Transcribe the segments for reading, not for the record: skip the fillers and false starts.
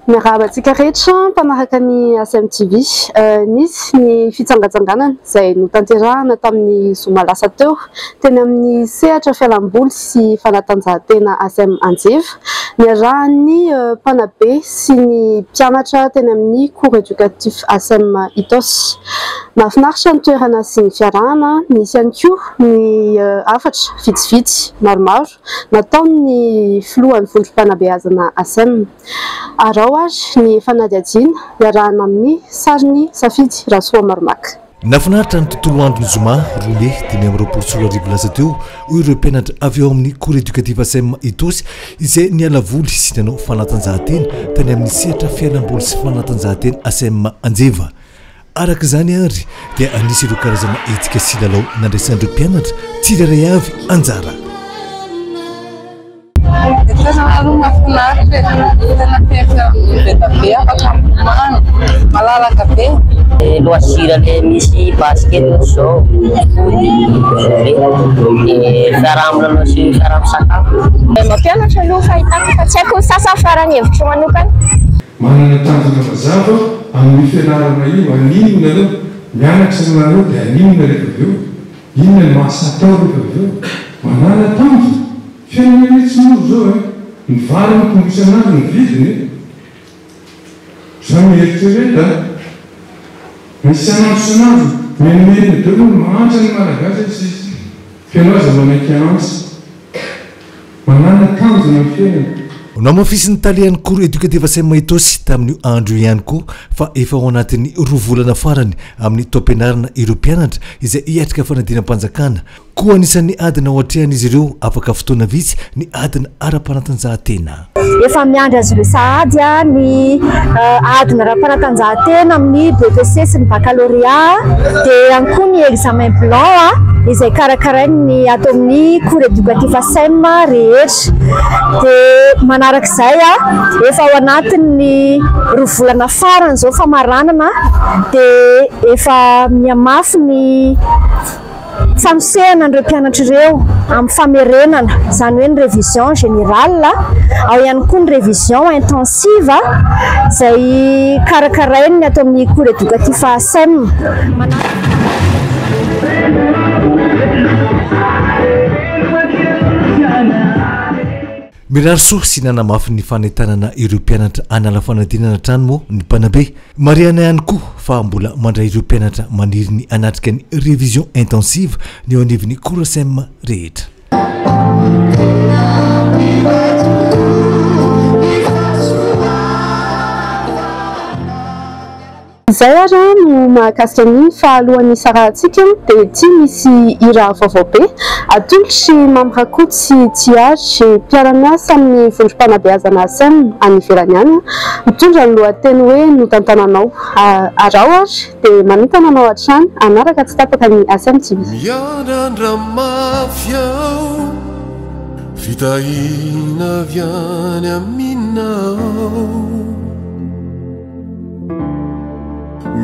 Miarahaba antsika rehetra mpanaraka ny ACM TV. Nisy ny fitsangatsanganana izay notanterahana tamin'ny zoma lasa teo teny amin'ny sehatra fialamboly sy fanatanjahantena ACM Anjeva, niarahan'ny mpanabe sy ny mpianatra teny amin'ny cours éducatif ACM Itaosy. Nahafinaritra ny toerana sy ny fiarahana, nisy ihany koa ny hafatra vitsivitsy maromaro nataon'ny filohan'ny vondrom-panabeazana ACM. Araho ary ny fanadihadiana iarahana amin'ny sarin'i Safidy Rasoamaromaka. Nahafinaritra ny tontolo andron'ny zoma 2 mey 2025 lasa teo, hoy ireo mpianatra avy ao amin'ny Cours Éducatif ACM Itaosy izay niala voly sy nanao fanatanjahantena tany amin'ny sehatra fialamboly sy fanatanjahantena ACM Anjeva. Araka izany àry dia anisy ireo karazana hetsika sy lalao nandraisan'ireo mpianatra tsirairay avy anjara. Tena aloha mahafinaritra e, tena fety be dia be afaka milomano, malalaka be. Loisir le misy basket ohatr'izao, foot, volley, dia fiaraha-milalao sy fiaraha-misakafo. Mampianatra aloha fahitako fa tsy haiko ny sasany fa raha ny hevitro manokana. Manana tanjona mazava amin'io fianarana io, haninona nareo mianatra nareo dia haninona rehefa avy eo? Inona no asa atao rehefa avy eo? Manàna tanjona! Fiainana anie tsy mora izao e! Ny vary mitombo isan'andro ny vidiny e! Zany mieritrereta a! Isan'andro isan'andro menomenona daholo ny mahantra ny Malagasy e sisa! F'ianao aza manaiky antsy. Manàna tanjona amin'ny fiainana. Nohamafisin'ny talehan'ny Cours Educatif Sem Itaosy tamin'io andro io ihany koa fa efa ao anatin'ny roa volana farany amin'ny taom-pianarana ireo mpianatra izay hiatrika fanadinam-panjakana. Koa anisan'ny adina ho atrehan'izy ireo afaka fotoana vitsy ny adina ara-panatanjahantena. Efa miandry azy ireo sahady ny adina ara-panatanjahantena amin'ny BEPC sy ny Baccalauréat dia ihany koa ny examen blanc izay karakarain'ny ato amin'ny cours éducatif ACEM rehetra. Dia manarak'izay efa ao anatin'ny roa volana farany izao famaranana dia efa mihamafy ny Fanosehana an'ireo mpianatra ireo amin'ny famerenana, izany hoe ny révision générale, ao ihany koa ny révision intensive izay karakarain'ny ato amin'ny cours éducatif ASEM. Mirary soa sy nanamafy ny fanentanana ireo mpianatra hanala fanadinana hatrany moa ny mpanabe. Marihana ihany koa fa mbola mandray ireo mpianatra maniry ny hanatrika ny révision intensive ny eo anivon'ny Courasem rehetra. Izay ary no mahakasika an'iny fa alohan'ny hisarahantsika dia ity misy hira vaovao be atolotr'i Mamy Rakoto sy Tsiary, mpiara-miasa amin'ny vondrom-panabeazana ACEM any ivelany any, mitondra ny lohateny hoe Notantananao. Araho ary dia manentana anao hatrany hanaraka tsy tapaka ny ACEM TV. Miandrandra mafy aho, fitahiana avy any aminao.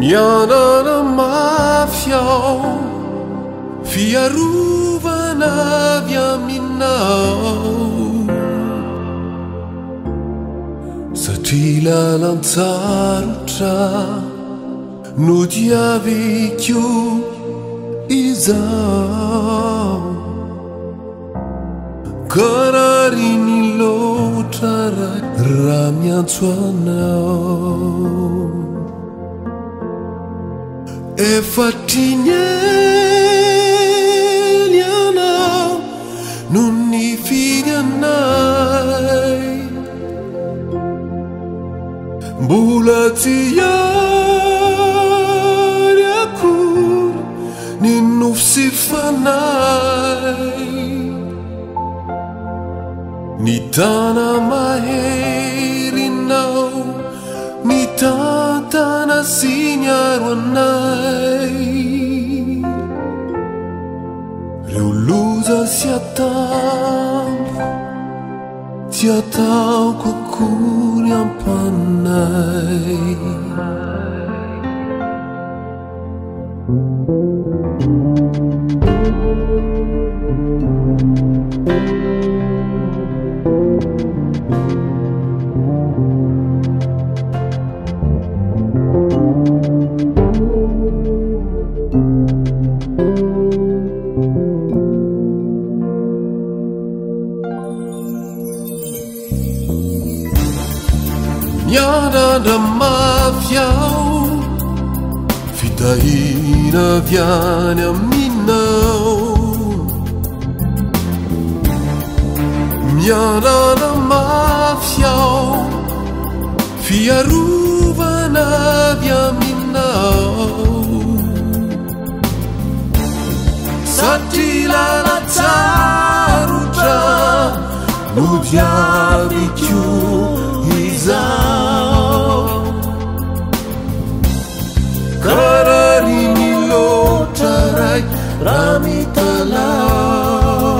Mianana mafy aho, fiarovana avy aminao. Satria lalan-tsarotra no diaviko izao. Ka rariny loatra raha miantso anao. Efa hatry ny ela ianao no nifidy anay. Mbola tsy ary akory ny nofo sy fanahy. Ny tana-maherinao nitantana sy niaro anay. Reo loza sy atambo tsy ataoko akory ampanahy. Miandrandra mafy aho, fitahiana avy any aminao. Miandrandra mafy aho, fiarovana avy aminao. Satria lalan-tsarotra no diaviko izao. Karariny loatra ray raha mitalaho.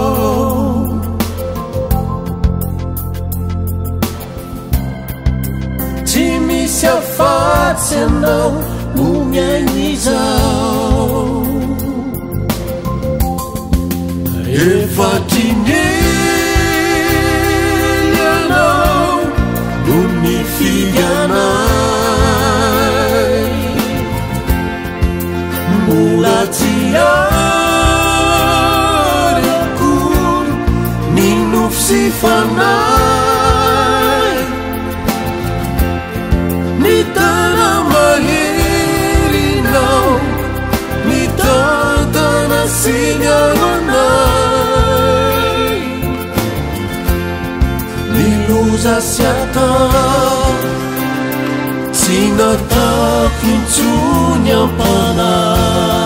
Tsy misy afa-tsy ianao no mihaino izao. Efa tinely ianao no nifidy anay. Mbola tsy ary akory ny nofy sy fanahy. Ny tana maherinao, ny tantana sy ny anay. Ny loza sy atao, tsy nataoko intsony ampanahy.